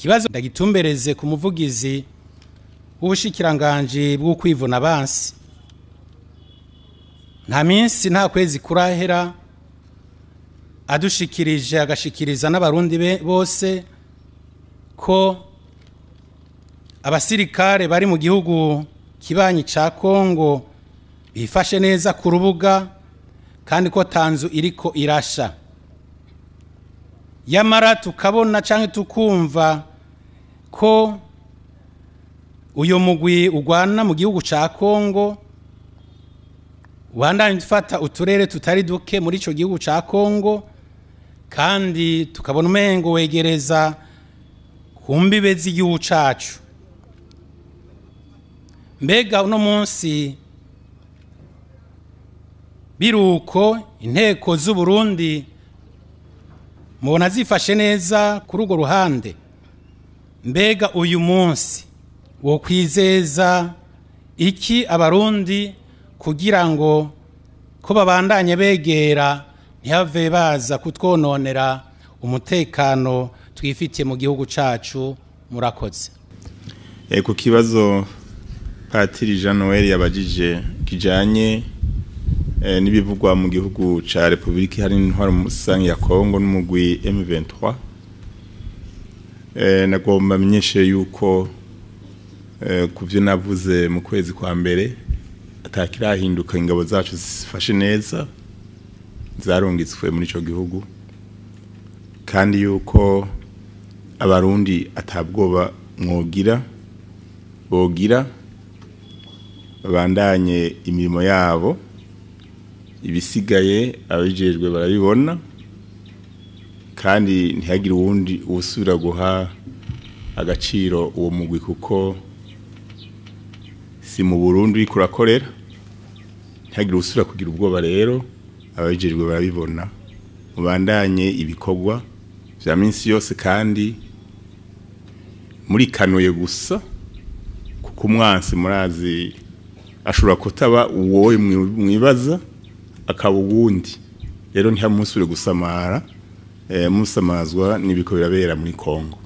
Ikibazo ndagitumbereze ku muvugizi w'ubushikiranganji bwo kwivuna abansi. Nta minsi nta kwezi kurahera adushikirije agashikiriza n'abarundi bose ko abasirikare bari mu gihugu kibanyi ca Kongo bifashe neza ku rubuga kandi ko tanzu iriko irasha. Yamara tukabona canke tukumva ko uyo mugwi ugwana mu gihugu ca Kongo ubandanya ufata uturere tutari duke muri ico gihugu ca Kongo, kandi tukabona umengo wegereza ku mbibe z'igihugu cacu. Mbega uno munsi biruko inteko z'u Burundi mubona zifashe neza kuri urwo ruhande? Mbega uyu munsi wo kwizeza iki abarundi kugira ngo ko babandanye begera ntihave baza kutwononera umutekano twifitiye mu gihugu cacu? Murakoze. Ku kibazo Patiri Jean Noel yabajije kijanye n'ibivugwa mu gihugu ca Republika Iharanira Intwaro Rusangi ya Kongo n'umugwi M23, nagomba menyeshe yuko kuvyo navuze mu kwezi kwa mbere atakirahinduka. Ingabo zacu zifashe neza zarungitswe muri ico gihugu, kandi yuko abarundi atabwoba mwogira bogira, babandanye imirimo yabo, ibisigaye abijejwe barabibona, kandi ntihagire uwundi usubira guha agaciro uwo mugwi kuko si mu Burundi uriko urakorera. Ntihagire usubira kugira ubwoba rero, ababijejwe barabibona, mubandanye ibikorwa vya minsi yose kandi murikanuye gusa, kuko umwansi murazi ashobora kutaba uwo mwibaza akaba uwundi. Rero ntihamusubire gusamara, musamazwa n'ibiko birabera muri Kongo.